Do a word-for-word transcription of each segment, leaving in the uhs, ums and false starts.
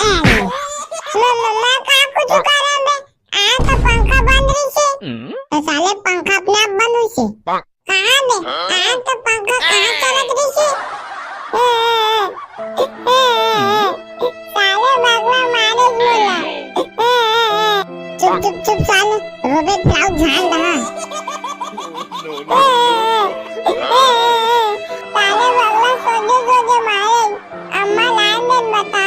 मैं, मैं, मैं का कुछ करंव बे? आज तो पंखा बंद रहिसे। तो साले पंखा अपने आप बंद होइसे। कहाँ बे? आज तो पंखा कहाँ चलत रहिसे? साले बगला मारे मोला। चुप, चुप, चुप साले, रोबे फ्लाउ झान दहा। साले बगला सोझे सोझे मारे, अम्मा लान देन बता।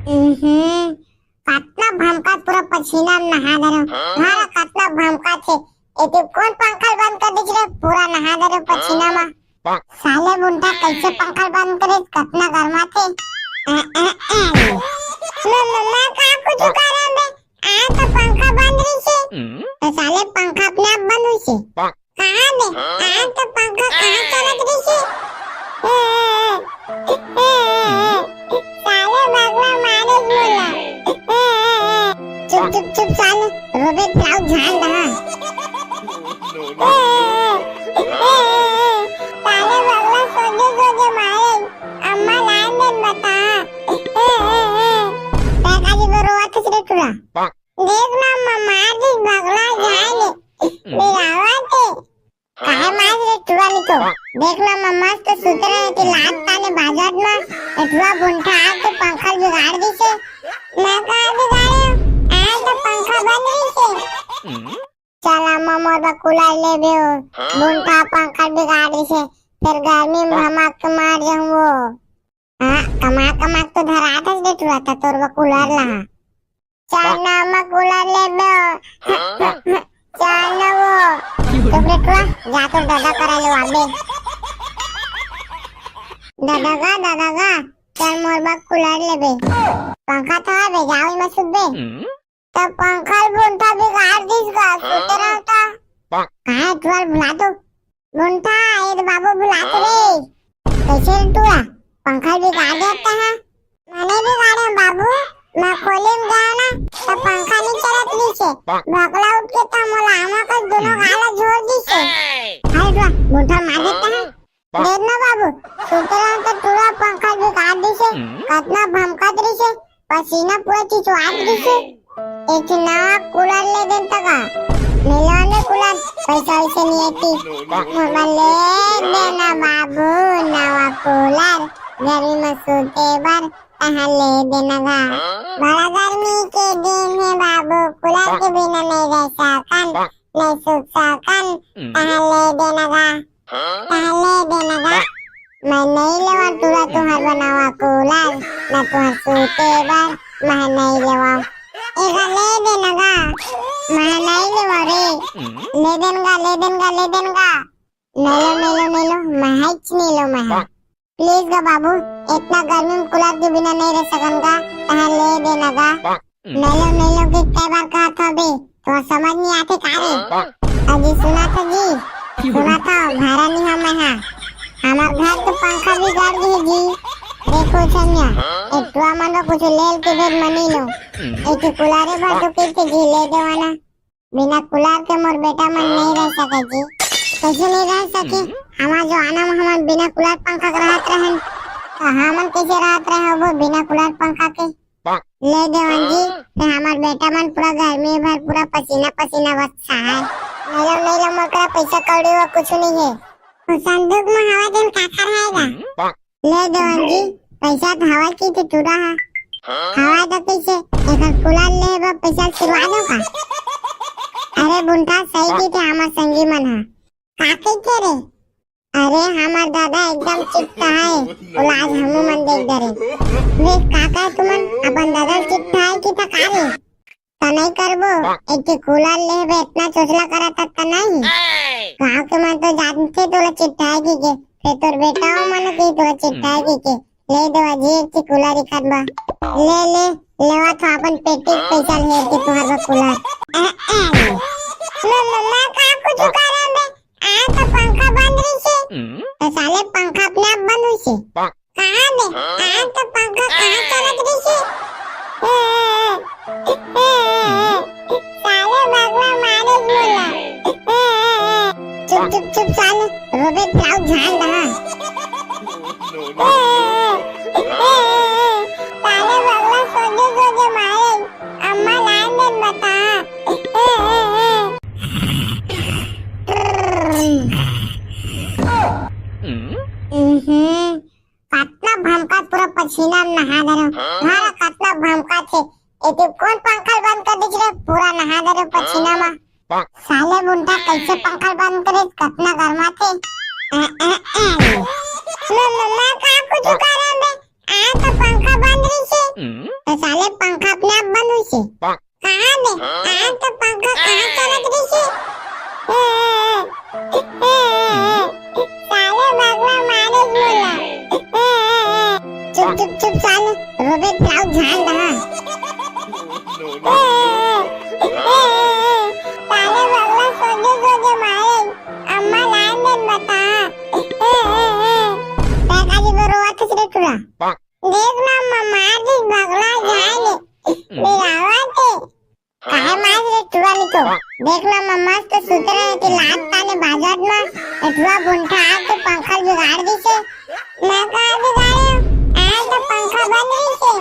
हम्म, कतना भमकात पूरा पसीना म नहा डरेंव। हाँ, कतना भमकात हे। ए तो कोन पंखा ल बंद कर दिस रे, पूरा नहा डरेंव पसीना म। साले बुंटा कैसे पंखा ल बंद करे, कतना गरमाथे। मैं, मैं, मैं का कुछ करंव बे? आज तो पंखा बंद रहिसे। तो साले पंखा अपने आप बंद होइसे। कहाँ बे? आज तो पंखा कहाँ चलत रहिसे? साले बगला मारे मोला। चुप, चुप, चुप साले, रोबे फ्लाउ झान दहा। साले बगला सोझे सोझे मारे, अम्मा लान देन बता। तैं का जी रोवत हस रे टूरा? देख ना, म-, मार दिस बगला जाए ले। बिलावत हे। काहे मार रे टूरा नी तो? देख ना, म-, मस्त सुते रहे थे लात ताने बाजत म। ए टूरा बुंठा आके पंखा बिगाड़ दिसे। मैं का बिगाड़े? आज तो पंखा बंद रहिसे। चला म-, मोर बर कूलर लेबे ओ। बुंठा पंखा बिगाड़ दिसे। फिर गर्मी म भमक के मार जाहूं वो। हाँ, कमा कमा के तो धरात हस रे टूरा, त तोर बर कूलर लाहूं। चार ना म कूलर लेबे। चार ना वो। चुप रे टूरा, जा तोर दादा करा लेवाबे। दादा गा, दादा गा, चल मोर बर कूलर लेबे। पंखा तो हवे, जाओ इमा सुतबे। त पंखा ल बुंठा बिगाड़ दिस गा, सुते रहो त। काहे टूरा ल भुला दो। बुंठा, ए दे बाबू भुलात रे। कैसे रे टूरा? पंखा बिगाड़ देता है। मने बिगाड़े बाबू, मैं खोली म गया ना, त पंखा नी चलत रहिसे। भकला उठ के त मोला आमा का दोनों गाला झोर दिसे। हाय टूरा, बुंठा मार देता है। देख ना बाबू, सुते रहो त टूरा पंखा बिगाड़ दिसे। कतना भमकत रहिसे। पसीना पूरा चिचुआत रहिसे। एक ठे नवा कूलर ले देन त गा। मिलवा ने कूलर, पैसा वैसे नहीं आती। मोला ले देना बाबू नवा कूलर, गर्मी में सूते बर तहाँ ले देना गा। बड़ा गर्मी के दिन है बाबू, कूलर के बिना नहीं रह सकन, नहीं सूत सकन, तहाँ ले देना गा। तहाँ ले देना गा। मैं नहीं लेवा टूरा तुहर बनावा कूलर, ना तुहर सूते बर मैं नहीं लेवा। एगा ले देना गा। मैं नहीं लेवा रे। ले देन गा, ले देन गा, ले देन गा। नहीं लो, नहीं लो, नहीं लो, मैं हाइच नहीं लो, मैं हा। प्लीज गा बाबू, इतना गर्मी में कूलर के बिना नहीं रह सकन गा, तहाँ ले देना गा। नहीं लो, नहीं लो के कई बार कहा था बे, तो समझ नहीं आते का रे? अजी सुना था जी, सुना था, भारा नहीं हम है। हमार घर के पंखा बिगड़ गए जी। देखो छमिया, एक टुआ मन को कुछ लेल के भेद मनी लो। एक कूलर भर तो के जी ले देवाना। बिना कूलर के मोर बेटा मन नहीं रह सके जी। कैसे नहीं रह सके? हमार जमाना में हमन बिना कूलर पंखा के रहत रहन, तो हमन कैसे रहत रहे वो बिना कूलर पंखा के? ले देवन जी, ते हमार बेटा मन पूरा गर्मी भर पूरा पसीना पसीना बस है। नहीं लो, नहीं लो, मोर करा पैसा कौड़ी वो कुछ नहीं है। वो संदूक में हवा देन काकर रहेगा? ले देवन जी, पैसा तो हवा की तो टूरा है। हवा तो कैसे? एक कूलर ले बा पैसा सिरवा दो का? अरे बुंटा सही की थे हमार संगी मन है। का कहिथे रे? अरे हमार दादा एकदम चिट्टा है, वो आज हमू मन देख डरे। वे का कहे तुमन अपन दादा ल चिट्टा है कि थका रे? त नहीं करबो, एक ठे कूलर लेबे इतना चोचला करत त नहीं। गांव के मन तो जानथे तोला चिट्टा है की के, फिर तोर बेटा हो मन की तोला चिट्टा है की के। ले देवा जी एक ठे कूलर इखन बा। ले ले, लेवा तो अपन पेटी के पैसा ले के तुहर बा कूलर। ए, ए, मैं, मैं, मैं का कुछ करन बे? आज तो पंखा बंद रहिसे। तो साले पंखा अपने आप बंद होइसे। कहाँ बे? आज तो पंखा कहाँ चलत रहिसे? ए, ए, ए, ए, साले बगला मारे मोला। ए, ए, ए। चुप, चुप चुप साले, रोबे फ्लाउज झाड़ रहा। साले बगला सोझे सोझे मारे, अम्मा लान देन बता। हम्म, कतना भमकात, पूरा पसीना म नहा दे रहे। हाँ, कतना भमकात हे। ए तू कौन पंखा ल बंद कर दीजिए रे, पूरा नहा दे रहे पसीना में। साले बुंटा कैसे पंखा ल बंद करे, कतना गरमात हे। अ, अ, अ। मैं, मैं, मैं का कुछ कर रहा बे? आ तो पंखा बंद रही से। तो साले पंखा अपने आप बंद हुई से। कहाँ बे? आ तो पंखा कहाँ चलत रही से? ए, ए, ए, ए, ए, साले बगला मारे बोला। ए, ए, ए, चुप, चुप, चुप साले, रोबे फ्लाउज झाड़ रहा। ए, ए, ए, ए, साले बगला सोझे सोझे मारे, अम्मा लान देन बता। ए, ए, ए, ए, पैकाजी बरोवा थस रे टुरा। देख ना, मम्मा जी बगला जाए ले, बिलावत हे। काहे मार रे टुरा नी तो? देख ना, मम्मा तो सुत रहे कि लात ताने बाजत ना, ए टुरा बुंठा आ तो पंखा बिगाड़ दिसे। मैं का बिगाड़े? आ तो पंखा बंद रही से।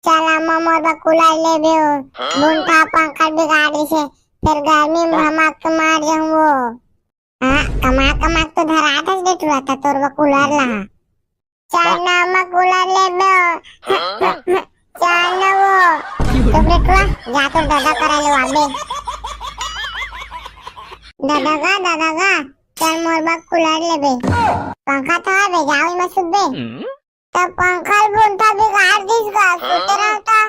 चला मम्मा बा कूलर ले बे हो। बुंठा पंखा बिगाड़ दिसे, फिर गर्मी में भमक के मार जाऊँ वो। हाँ, कमा कमा तो धरा था बेटुआ था तोर बा कूलर ला। चाइना में कूलर ले बे। चाइना वो। तो बेटुआ, जा तो दादा करा ले आबे। दादा गा, दादा गा, चल मोर बा कूलर ले बे। पंखा तो है बे, जाओ मैं सुबे। त पंखा ल बुंठा बिगाड़ दिस गा, सुत रहा था।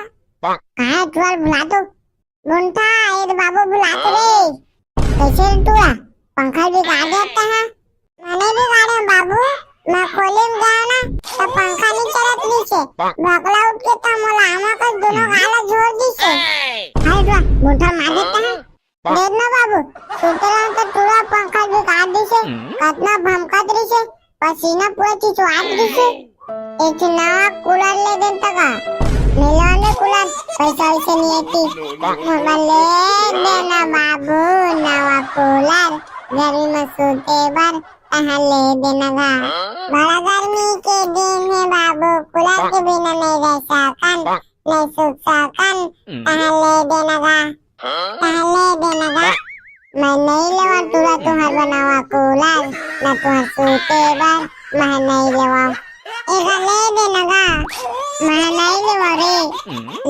कहाँ है टुरा ल बुला तो। बुंठा, ए दे बाबू बुला तो रे। कैसे रे टुरा? पंखा ल बिगाड़ देता है। मैंने बिगाड़े बाबू, मैं खोली में गया ना, तो पंखा नहीं चलत रही से। बगला उठ के तो मोला आमा का दोनों गाला जोर दी से। हाय टुरा, बुंठा मार देता है। देख ना बाबू, सुते रहे तो टुरा पंखा बिगाड़ दिसे, कतना भमकत रहिसे, पसीना पूरा चिचवात रहिसे। एक ठे नवा कूलर ले देन त का? मिलवा ने कूलर, पैसा वैसे नहीं आती। मोला ले देना बाबू, नवा कूलर, गर्मी में सूते बर, तहाँ ले देना गा। बड़ा गर्मी के दिन है बाबू, कूलर के बिना नहीं रह सकन, नहीं सूत सकन, तहाँ ले देना गा। तहाँ ले देना गा। मैं नहीं लेवा टुरा तुहर बनावा कूलर, ना तुहर सूते बर मैं नहीं लेवा। एगा ले देना गा। मैं नहीं लेवा रे।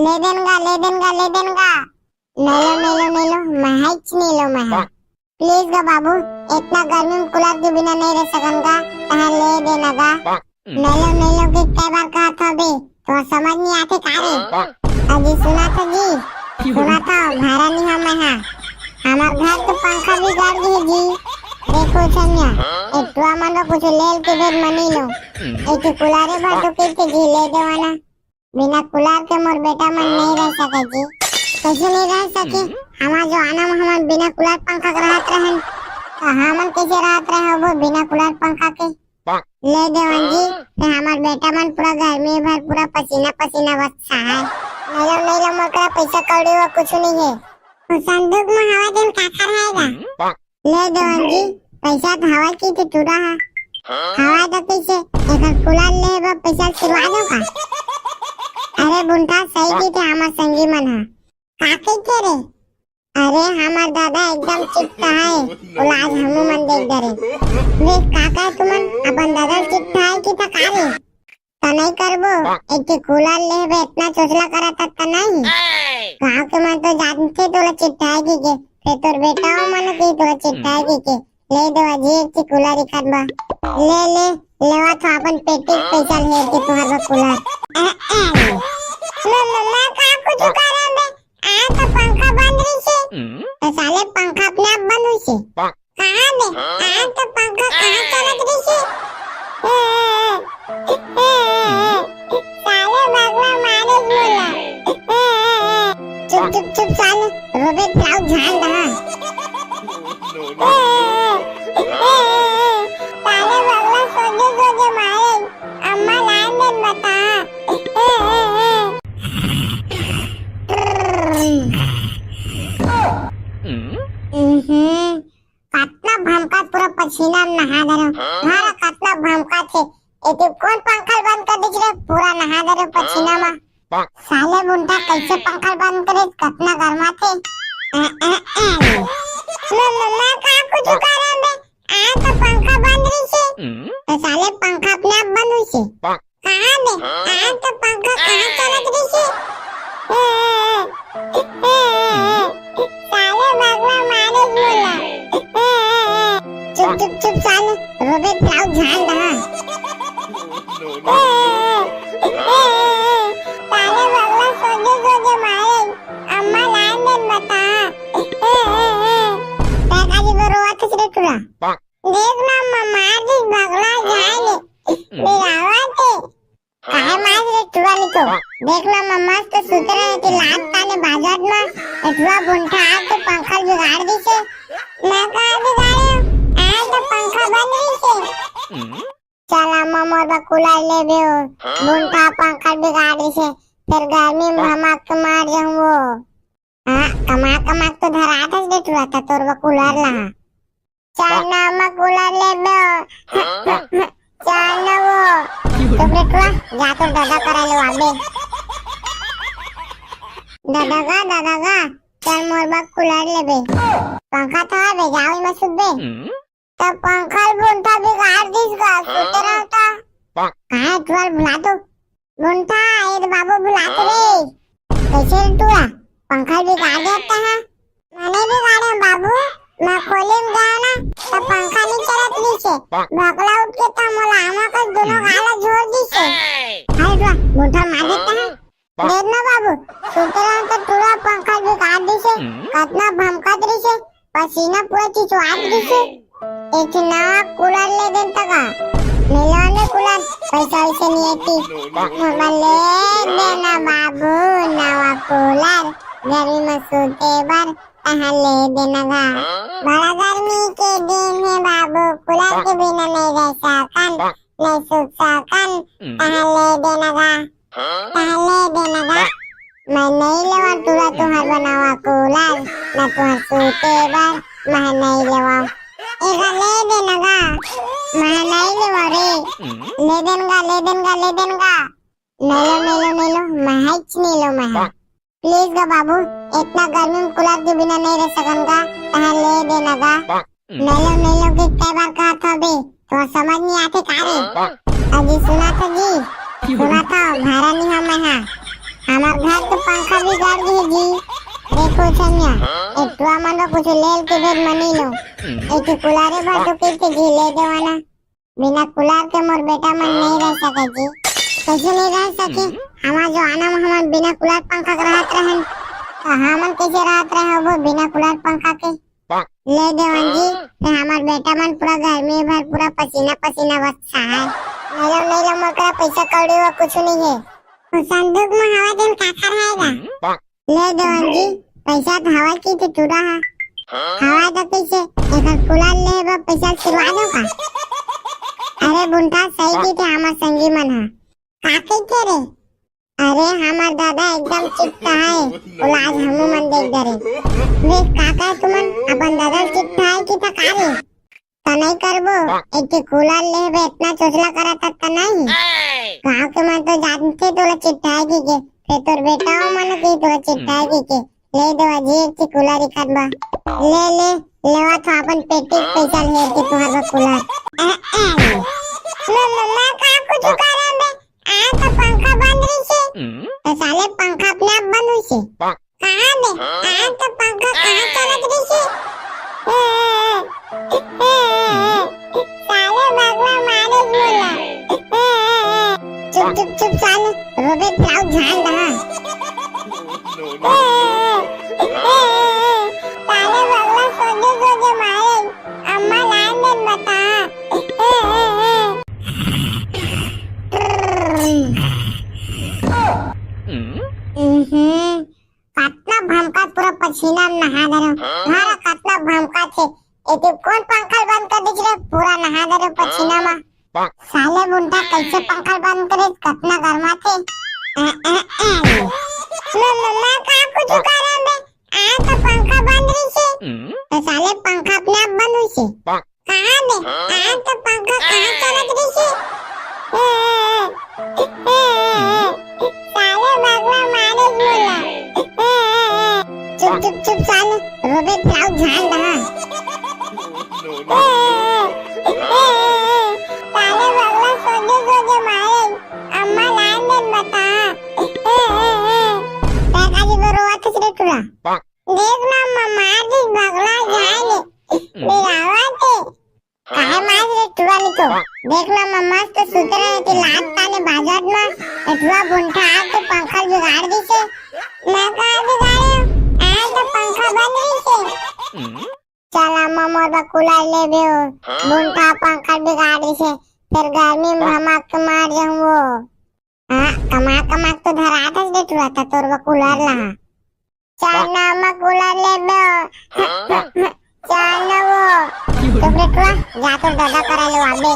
ले देन गा, ले देन गा, ले देन गा। नहीं लो, नहीं लो, नहीं लो, मैं हाइच नहीं लो मैं। प्लीज गा बाबू, इतना गर्मी में कूलर के बिना नहीं रह सकन गा, तहाँ ले देना गा। नहीं लो, नहीं लो के कई बार कहा था बे, तो समझ नहीं आते का रे? अजी सुना था जी, सुना था, भारा नहीं हम मैं हाँ। हमार घर के पंखा बिगाड़ दिए जी। देखो छमिया, एक टुआ मन को कुछ लेल के भेद मनी लो। एक कूलरे भर तो के जी ले देवाना। बिना कूलर के मोर बेटा मन नहीं रह सके जी। कैसे नहीं रह सके? हमार जमाना में हमन बिना कूलर पंखा के रहत रहन, तो हमन कैसे रहत रहे होबो बिना कूलर पंखा के? ले देवन जी, ते हमार बेटा मन पूरा गर्मी भर पूरा पसीना पसीना बस है। नहीं लो, नहीं लो, मोर करा पैसा कौड़ी वो कुछ नहीं है। वो संदूक में हवा देन काकर रहेगा? ले देवन जी, पैसा तो हवा की तो टुरा है। हवा तो कैसे? एकर कूलर ले बा पैसा सिरवा दो का? अरे बुंठा सही की थे हमार संगी मन है। का कहिथे रे? अरे हमर दादा एकदम चिट्टा है, ओला आज हमू मन देख डरे। देख का कहे तुमन, अपन दादा चिट्टा है कि थका रे? त नहीं करबो, एक के कूलर ले बे इतना चोचला करा था त नहीं। गाँव के मन तो जानते तोला चिट्टा है कि के, फिर तोर बेटा हो मन के तोला चिट्टा है कि के। ले दो अजी एक ची कूलर इखान बा। ले, ले, लेवा तो अपन पेटी के पैसा ले के तुहार बा कूलर। ए, ए, मैं, मैं, मैं का कुछ कर रहा बे? आ तो पंखा बंद रही से। तो साले पंखा अपने आप बंद हुई से। कहाँ बे? आ तो पंखा कहाँ चलत रही से? ए, ए, ए, ए, ए, साले बगला मारे बोला। ए, ए, ए, चुप, चुप, चुप साले, रोबे फ्लाउज झाड़ रहा। ए, ए, ए, ए, साले बगला सोझे सोझे मारे, अम्मा लान देन बता। ए, ए, ए। हम्म, कतना भमकात पूरा पसीना म नहा डरेंव। हाँ रे, कतना भमकात हे। एती कोन पंखा ल बंद कर दिस रे, पूरा नहा डरेंव पसीना म। साले बुंटा कइसे पंखा ल बंद करे, कतना गरमात हे। अ, अ, अ। मैं, मैं, मैं कहाँ कुछ कर रहा बे? आ तो पंखा बंद रहिसे। तो साले पंखा अपने आप बंद होइसे। कहाँ बे? आ तो पंखा कहाँ चलत रहिसे? ए, ए, ए, ए, ए, साले बगला मारे बोला। ए, ए, ए, चुप, चुप, चुप साले, रोबे ताऊ झाल दहा। ए, ए, ए, ए, ए, साले बगला सोझे, सोझे मारे। अम्मा लान देन बता। ए, ए, ए, ए। पैकाजी को रोवा किस रे टुरा? देख ना, म-, मार दिस बगला जाए ले। बिलावा ते। काहे मार रे टुरा नी तो? देख ना, म-, मस्त सुत रहे थे लात ताने बाजत म। ए टुरा बुंठा आके पंखा बिगाड़ दिसे। मैं कहाँ बिगाड़े? आज तो पंखा बंद रहिसे। चला म-, मोर बर कूलर लेबे हो। बुंठा पंखा बिगाड़ दिसे। फिर गर्मी म भमक के मार जाहूँ वो। हाँ, कमा, कमा के तो धरात हस रे टुरा, त तोर बर कूलर ला। चार ना म कूलर लेबे हो। चार ना वो। चुप रे टुरा, जा तोर दादा करा ले आबे। दादा गा, दादा गा, चल मोर बर कूलर लेबे। पंखा तो हवे, जाओ इमा सुतबे। त पंखा ल बुंठा बिगाड़ दिस गा, सुत रहा था। कहाँ टुरा ल बुला दो। बुंठा, ए रे बाबू बुलात रे। कइसे रे टुरा? पंखा बिगाड़ देता है। मैंने बिगाड़े बाबू, मैं खोली म गया ना, त पंखा नहीं चलत रहिसे। बगला उठ के त मोला आमा का दोनों गाला झोर दिसे। हाय टुरा, बुंठा मार देता है। देख ना बाबू, सुते रहे त टुरा पंखा बिगाड़ दिसे, कतना भमकत रहिसे। पसीना पूरा चिचुआत रहिसे। एक ठो नवा कूलर ले देन त गा। मिलो ने कूलर, पैसा वैसे नहीं आती। मोला ले देना बाबू नवा कूलर, गर्मी म सूते बर तहाँ ले देना गा। बड़ा गर्मी के दिन हे बाबू, कूलर के बिना नहीं रह सकन, नहीं सूत सकन, तहाँ ले देना गा। तहाँ ले देना गा। मैं नहीं लेवा टुरा तुहर बनावा कूलर, ना तुहर सूते बर मैं नहीं लेवा। एगा ले देना गा। मैं नहीं लेवा रे। ले देन गा, ले देन गा, ले देन गा। नहीं लो, नहीं लो, नहीं लो, मैं हाइच नहीं लो मैं। प्लीज गा बाबू, इतना गर्मी में कूलर के बिना नहीं रह सकन गा, तहाँ ले देना गा। नहीं लो, नहीं लो के कई बार कहत हबे, तो समझ नहीं आते का रे? अजी सुना था जी, सुना था, भारा नहीं हम है। हमार घर के पंखा बिगड़ गई जी। देखो छमिया, एक टुरा मन को कुछ लेल के भेज मनी लो। एक कूलर भर तो के जी ले देवाना। बिना कूलर के मोर बेटा मन नहीं रह सके जी। कैसे नहीं रह सके? हमार जो आना में हमार बिना कूलर पंखा के रहत रहन, तो हमन कैसे रहत रहे वो बिना कूलर पंखा के? ले देवन जी, ते हमार बेटा मन पूरा गर्मी भर पूरा पसीना पसीना बस्सा है। नहीं लो, नहीं लो, मोर करा पैसा कौड़ी वो कुछ नहीं है। वो संदूक में हवा देन का कर रहेगा? ले देवन जी, पैसा तो हवा की तो टुरा है। हवा तो कैसे? एकर कूलर ले बा पैसा सिरवा दो का? अरे बुंटा सही की थे हमार संगी मन है। का कहिथे रे? अरे हमार दादा एकदम चिट्टा है, वो आज हमू मन देख डरे। वे का कहे तुमन अपन दादा चिट्टा है कि त का रे? त नहीं करबो, एक के कूलर लेबे इतना चोचला करत त नहीं। गाँव के मन तो जानते तोला चिट्टा है कि के, फिर तोर बेटा हो मन के तोला चिट्टा है कि के। ले दो अजी एक ठे कूलर इखन बा। ले, ले, लेवा तो अपन पेटी के पैसा ले के तुहार बा कूलर। ए, ए, मैं, मैं, मैं का कुछ करन बे? आ तो पंखा बंद रहिसे। तो साले पंखा अपने आप बंद होइसे। कहाँ बे? आ तो पंखा कहाँ चलत रहिसे? ए, ए, ए, ए, ए, ए, साले बगला मारे बोला। ए, ए, ए, चुप, चुप, चुप साले, रोबे ताऊ झाल दहा। ए, ए, ए, ए, साले बगला सोझे, सोझे मारे, अम्मा लान देन बता। ए, ए, ए। हम्म, कतना भमकात पूरा पसीना म नहा डरेंव। हाँ रे, कतना भमकात हे। ए तू कोन पंखा ल बंद कर दिस रे? पूरा नहा डरेंव पसीना म। साले बुंटा कैसे पंखा ल बंद करे, कतना गरमात हे। अ, अ, अ। मैं, मैं, मैं का कुछ करन बे? आ तो पंखा बंद रहिसे। तो साले पंखा अपने आप बंद होइसे। वाली तो देख ना, मैं मस्त सुत रहे थे, लात ताने बाजत में, एठवा बुंठा आ तो पंखा बिगाड़ दिसे। मैं का बिगाड़े? आए तो पंखा बंद रही से। चला, मैं मोर बर कूलर लेबे हो। बुंठा पंखा बिगाड़ दिसे, फिर गर्मी में हमाक तो मार जाऊं वो। हाँ, कमा कमा तो धरात हस बेटुआ, त तोर बर कूलर ला। चार ना मैं कूलर लेबे हो। चार ना वो। तो बेटुआ, जा तोर दादा करा ले आबे।